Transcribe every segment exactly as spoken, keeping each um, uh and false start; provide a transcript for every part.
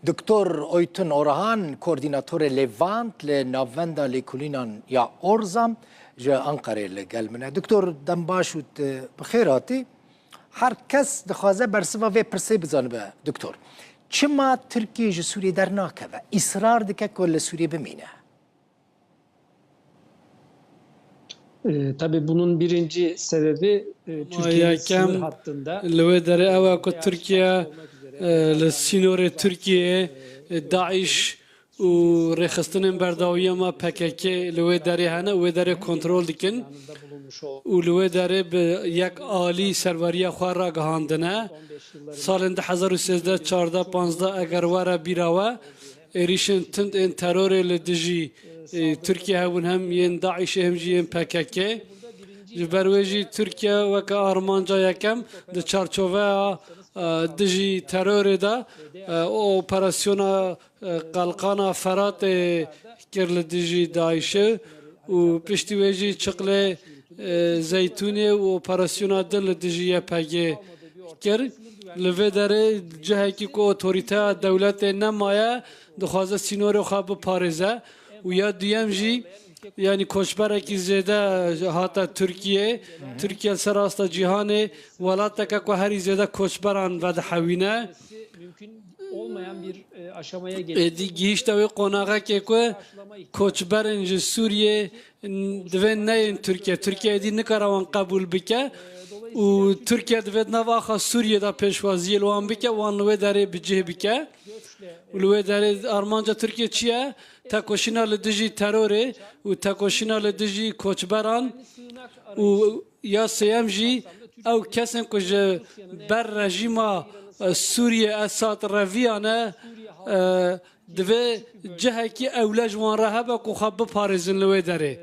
Doktor Oytun Orhan, koordînatorê Levant li Navenda Lêkolînan ya Orzam, ji Anqerê li gel min e. Doktor, dem baş û tu bi xêr hatî. Her kes dixwaze bersiva vê pirsê bizanibe, Doktor. Çima Tirkiye ji Sûriyê dernakeve? Îsrar dike ku li Sûriyê bimîne? E, tabii bunun birinci sebebi, e, Ama Türkiye'nin yekem sınır hattında li wê derê ew e ku Türkiye, e, li sînorê Tirkiyeyê, e, DAIŞ û rêxistinên berdawiya me P K K li wê derê hene û wê derê kontrol dikin û li wê derê bi yek alî serweriya xwe ragihandine. Salên du hezar û sêzdeh, çardeh, panzdeh eger were bîra we, êrîşên tund ên terorê li dijî, e, Tirkiye hebûn, hem yên DAIŞê hem jî yên P K K. Ji ber wê jî Tirkiye weke armanca yekem di çarçoveya, e, dijî terorê de, e, operasyona, e, Qelqana Feratê kir li dijî DAIŞê û piştî wê jî Çiqlê, e, Zeytûnê û operasyona din li dijî Y P G kir. Li vê derê cihekî ku otorîteya dewletê nemaye, dixwaze sînorê xwe biparêze û ya duyem jî, yanî koçberekî zêde hate Tirkiyê. Tirkiye li ser asta cîhanê welateke ku herî zêde koçberan vedihewîne. Mümkün olmayan bir, e, aşamaya geldi. Êdî gihîşte wê qonaxekê ku koçberên ji Sûriyê n-, divê neyên Tirkiye. Tirkiye êdî nikare wan qebûl bike û Tirkiye divê di nav axa Sûriyê de pêşwaziyê li wan bike, wan li wê derê bi cih bike. Û li wê derê armanca Tirkiye çi ye? Tekoşîna li dijî terorê û tekoşîna li dijî koçberan û ya sêyem jî ew kesên ku ji ber rejîma, e, Sûriyê Esad reviyane, e, divê cihekî ewle ji wan re hebe ku xwe biparêzin li wê derê.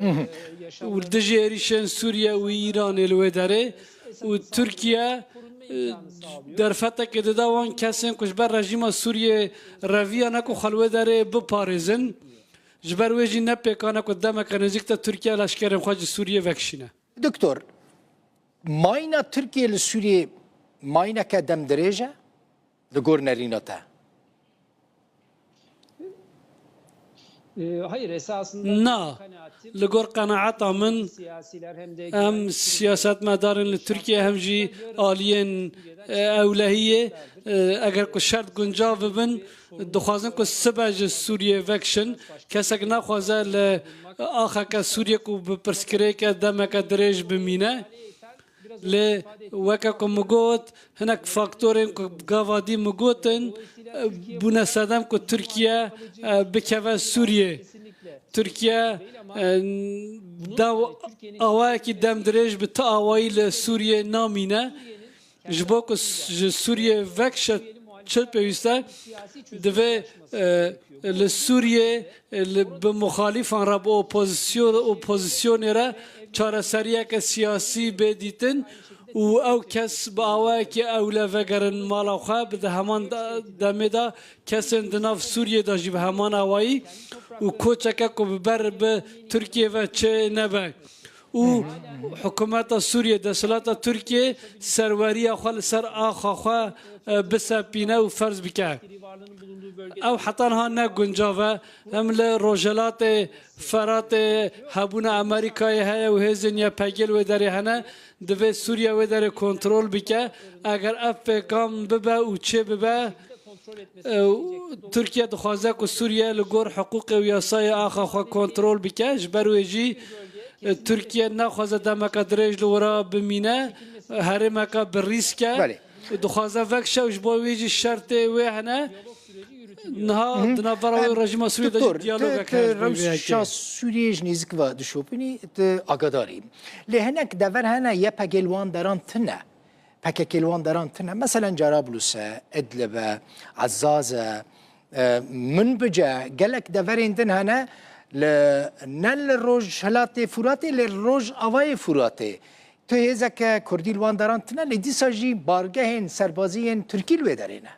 Û dijî êrîşên Sûriye û Îranê li wê derê û Tirkiye, e, derfetekê dida wan kesên ku ji ber rejîma Sûriyê reviyane ku xwe li wê derê biparêzin. Ji ber wê jî ne pêkan e ku demeke nêzîk de Tirkiye leşkerên xwe ji Sûriyê vekişîne. Doktor, mayîna Tirkiye li Sûriyê mayîneke demdirêj e li gor nerîna te? E, hayır, esasında Na, kanaatim li gor qenaeta min, siyasiler hem de em genel siyasetmedarên li Tirkiye hem jî aliyên, e, ewlehiyê, e, eger ku şert guncav bibin, dixwazin ku sibe ji Sûriyê vekişin. Kesek naxwaze li axeke Sûriyê ku bi pirsgirêke demeke dirêj bimîne. Lê weke ku min got, hinek faktorên ku gava dî min gotin, e, bûne sedem ku Tirkiye, e, bikeve Sûriyê. Tirkiye, e, dew awayekî demdirêj bi ti awayî li Sûriyê namîne. Ji bo ku s-, ji Sûriyê vekişe çi pêwîst e, divê, e, li Sûriyê, e, li, bi muxalîfan re, bi opozisyon-, opozisyonê re çareseriyeke siyasî bê dîtin û ew kes bi awayekî ewle vegerin mala xwe, bi di heman de-, demê de kesên di nav Sûriyê de jî bi heman awayî û koçeke ku bi ber bi Tirkiyê ve çê nebe. Û hikûmeta Sûriyê, desthilata Tirkiyê serweriya xwe li ser axa xwe, e, bisepîne û ferz bike. Ew heta niha ne guncav e. Hem li rojhelatê Feratê hebûna Amerîkayê heye û hêzên Y P G li wê derê hene. Divê Sûriye wê derê kontrol bike. Eger ev pêkan bibe û çê bibe, e, Tirkiye dixwaze ku Sûriye li gor hiqûqê û yasayê axa xwe kontrol bike. Ji ber wê jî, e, Tirkiye naxwaze demeke dirêj li wira bimîne, e, herêmeke bi rîsk e. Belê. Û dixwaze vekişe û ji bo wê jî şertê wê hene. Niha di navbera wê û rejîma Sûriyê de jî diyalogek heye ji bo vê yekê. Rewşa Sûriyê ji nêzîk ve dişopînî, tu agadarî. Lê hinek dever hene Y P G li wan deran tune. P K K li wan deran tune. Meselen Carablus e, Idlib e, Ezaz e, e, Minbic e, gelek deverên din hene li, ne li rojhilatê Furatê, lê li rojavayê Furatê. Tu hêzeke Kurdî li wan deran tune, lê dîsa jî bargehên serbazî yên Tirkî li wê derê ne.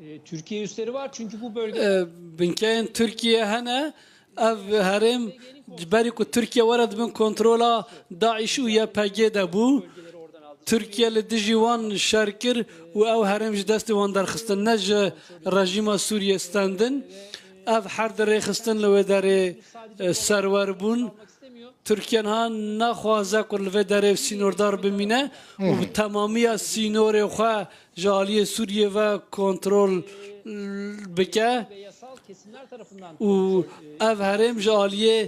E, Türkiye üsleri var çünkü bu bölge E, Binkeyên Tirkiye hene. Ev herêm ji berî ku Tirkiye were di bin kontrola DAIŞ û Y P G de bû. Tirkiye li dijî wan şer kir û ew herêm ji destê wan derxistin, ne ji rejîma Sûriyê stendin. Ev her di rêxistin li wê derê, e, serwer bûn. Tirkiye niha naxwaze ku li vê derê sînordar bimîne û bi temamiya sînorê xwe ji aliyê Sûriyê ve kontrol bike û ev herêm ji aliyê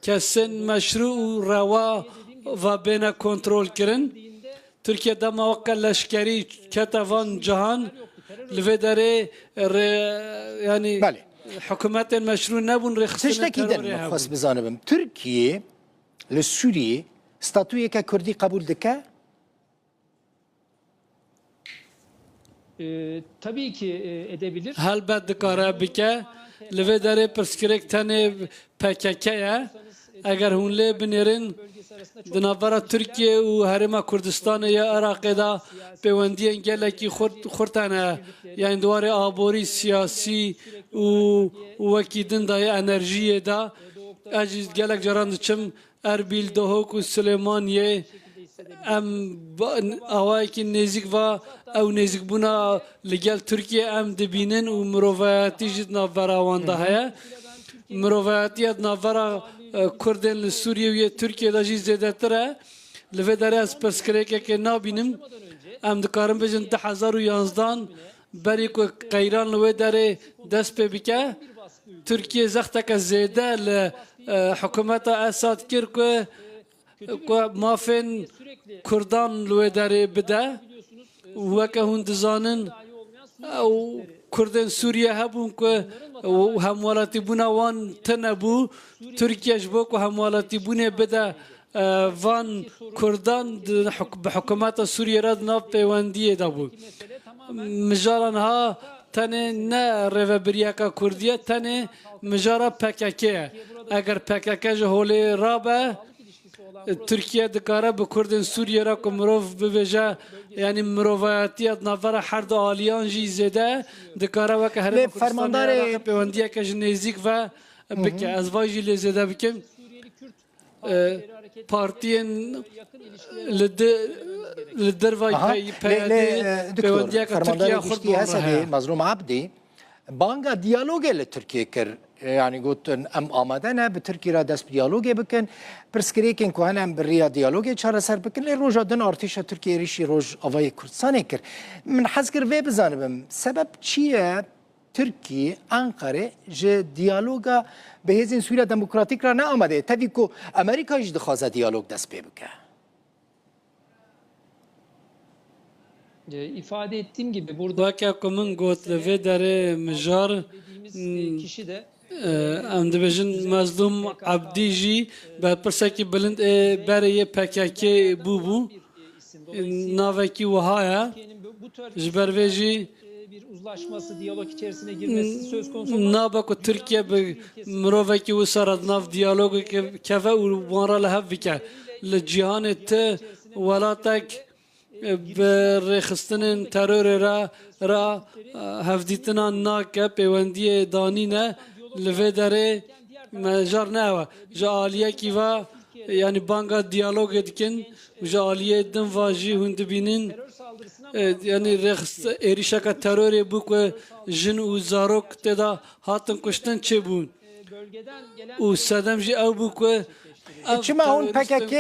kesên meşrû û rewa ve bêne kontrol kirin. Tirkiye dema weke leşkerî kete van cihan, li vê derê rê, yanî Belê. hikûmetên meşrû nebûn, rêxistinên Tiştekî din terorê min hebûn. xwest bizanibim. Tirkiye li Sûriyê statuyeke Kurdî qebûl dike? E, tabii ki, e, edebilir. Helbet dikare bike. Li vê derê pirsgirêk tenê P K K ye. Eger hûn lê binêrin, di navbera Tirkiye û Herêma Kurdistanê ya Iraqê de pêwendiyên gelekî xurt, xurt hene. Yanî di warê aborî, siyasî û wekî din de yê enerjiyê de. Ez jî gelek caran diçim Erbîl, Duhok û Silêmaniyê. Em ba-, awayekî nêzîk va, ew nêzîkbûna li gel Tirkiye em dibînin û mirovayetî jî di navbera wan de heye. Mirovayetiya di navbera, e, Kurdên li Sûriyê û yê Tirkiye de jî zêdetir e. Li vê derê ez pirsgirêkekê nabînim. Em dikarin bêjin du hezar û yanzdan berî ku qeyran li wê derê dest pê bike, Tirkiye zexteke zêde li, e, hikûmeta Esad kir ku, ku mafên Kurdan li wê derê bide. Weke hûn dizanin, ew Kurdên Sûriye hebûn ku hemwelatîbûna wan tune bû. Tirkiye ji bo ku hemwelatîbûnê bide, e, van Kurdan di huk-, bi hikûmeta Sûriyê re di nav pêwendiyê de bû. Mijara niha tenê ne rêvebiriyeka Kurdî ye, tenê mijara P K K ye. Eger P K K ji holê rabe, Tirkiye dikare bi Kurdên Sûriyê re ku mirov bibêje, yanî mirovayetiya di navbera her du aliyan jî zêde, dikare weke Herêma Lê Kurdistanê fermandarê Iraqê pêwendiyeke ji nêzîk ve bike. Ez vay jî lê zêde bikim. E, partiyên li di-, li dervayî Aha, pey-, lê, lê, peyadê e, doktor, pêwendiyeke fermandarê Tirkiye xurt giştî bûn Hesedê, rehe. Mazlûm Abdî, banga diyalogê li Tirkiyê kir. E, yanî gotin, em amade ne bi Tirkî re dest bi diyalogê bikin. Pirsgirêkên ku hene em bi riya diyalogê çareser bikin. Lê roja din artêşa Tirkiyê êrîşî Rojavayê Kurdistanê kir. Min hez kir vê bizanibim, sebeb çi ye? Tirkî, Enqere ji diyaloga bi hêzên Sûriya Demokratîk re ne amade ye. Tevî ku Amerîka jî dixwaze diyalog dest pê bike. E, ifade ettiğim gibi burada Weke ku min got, li vê derê mijar, dediğimiz, e, kişi de, e, em dibêjin Mezlûm Ebdî jî berpirsekî bilind ê berê yê P K K bûbû. Navekî wiha ye. Ji ber vê jî nabe ku Tirkiye bi mirovekî wisa re di nav diyalogê ke-, keve û wan re li hev bike. Li cîhanê ti welatek bi rêxistinên terorê re, re, e, hevdîtina nake, pêwendiyê danîne. Li vê derê mejar ne ew e. Ji aliyekî ve, yanî banga diyalogê dikin û ji aliyê din ve jî hûn dibînin, e, yanî rêxist-, êrîşeke terorê bû ku jin û zarok tê de hatin kuştin çêbûn. Û sedem jî ew bû ku ev Çima hûn terorîstin P K K, ku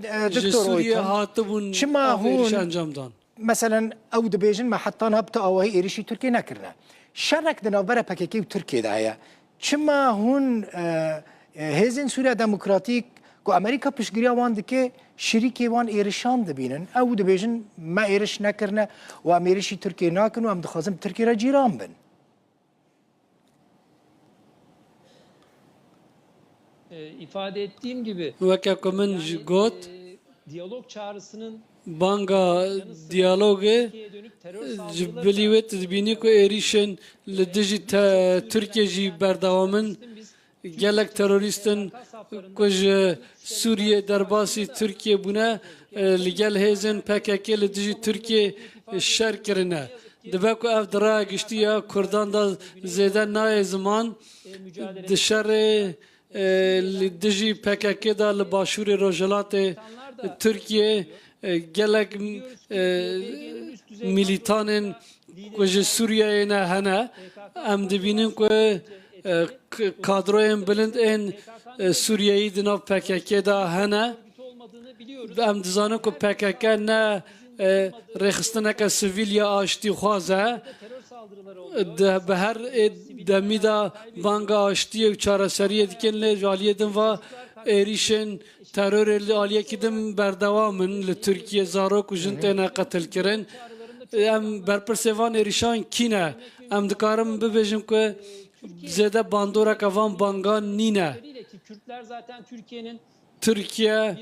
e, ji Doktor Sûriyê Oytan, hatibûn çima ev êrîş hûn encam dan? Meselen, ew dibêjin, me heta niha bi tu awahî êrişî Tirkiyê nekirine. Şerek di navbera P K K û Tirkiyê de heye. Çima hûn, e, e, hêzên Sûriya Demokratîk ku Amerîka piştgiriya wan dike, şirîkê wan êrişan dibînin? Ew dibêjin, me êriş nekirine û em êrişî Tirkiyê nakin û em dixwazin bi Tirkiyê re cîran bin. E, ifade ettiğim gibi, Weke ku min yani, ji got, e, diyalog çağrısının banga yanı sıra diyalogê, Türkiye'ye dönük terör ji saldırıları bilî wê tu dibînî ku êrîşên li dijî te-, Tirkiye jî berdewam in. Gelek terorîst in ku ji Sûriyê derbasî Tirkiye bûne, e, li gel hêzên P K K li dijî Tirkiye şer kirine. Dibe ku ev di raya giştî ya Kurdan de zêde nayê ziman, di şerê, e, li dijî P K K de li başûrê rojhilatê Tirkiye E, gelek e, milîtanên ku ji Sûriyeyê ne hene. Em dibînin ku e, k- kadroyên bilind ên e, Sûriyeyî di nav P K K de hene. Em dizanin ku P K K ne e, rêxistineke sivîl ya aştî xwaz e. Di, bi her ê demî de banga aştiyê û çareseriyê dikin, lê ji aliyê din ve êrîşên terorê li aliyekî din berdewam in. Li Tirkiye zarok û jin têne qetilkirin. Em berpirsê van êrîşan kî ne? Em dikarin bibêjin ku zêde bandoreke van bangan nîne. Tirkiye,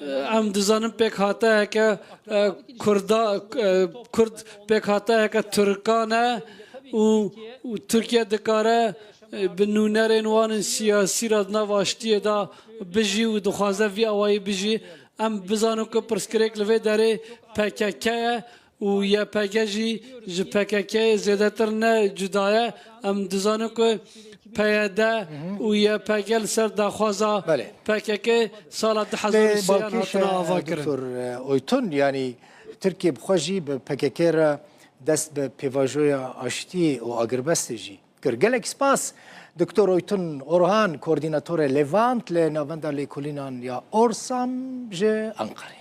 e, em dizanin pêkhateyeke e, Kurda, e, Kurd pêkhateyeke Tirkan e û, û Tirkiye dikare e, bi nûnerên wan ên siyasî re di nav aştiyê de bijî û dixwaze vî awayî bijî. Em bizanin ku pirsgirêk li vê derê P K K ye û Y P G jî ji P K K zêdetir ne cuda ye. Em dizanin ku P Y D û Y P G li ser daxwaza Belê. P K K sala du hezar û sê Lê hatine balkêş, e, ava kirin. Doktor, e, Oytun, yanî Tirkiye bi xwe jî bi P K K re dest bi pêvajoya aştiyê û agirbestê jî kir. Gelek spas Doktor Oytun Orhan, koordînatorê Levant li Navenda Lêkolînan ya Orsam ji Anqarê.